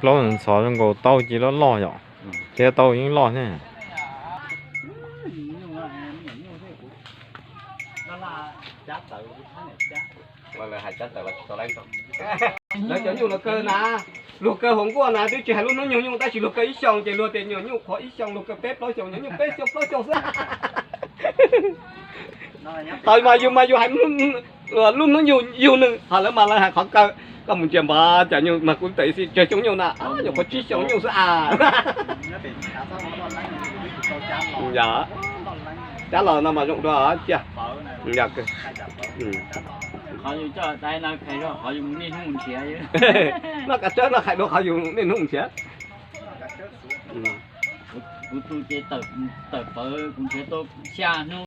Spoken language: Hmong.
Plaub ntxhov zoo nkaus tau cia li loj loj yom. Thiab tau yeej loj thiab. Lawv cov nyuj no kaw na, luag kaw hauv nkuaj na twb tsis hais lub hnub nyoog nyuj tab sis luag kaw ib xyoos ces luag tias nyuam nyuj qhuav ib xyoos, luag kaw peb plaub xyoos, nyuam nyuj peb xyoos plaub xyoos xwb. Thaum mas yus mas yus hais lub hnub yug nws, ho lawv mas lawv hais qhov kaw. Koj mus ntsia npam cas nyuj mas kuv tes xij tsawg xyoo nyuj na, nyuam qhuav tsib xyoos nyuj xwb a. Cab los no mas zoo dua cia. Qhov yus coj dai no hais rau qhov yus mus niaj hnub mus nrhiav. Noj kav tsawb no hais rau qhov yus niaj hnub mus nrhiav. Kuv tus ces tawm pawv kuv nrhiav tau xya hnub.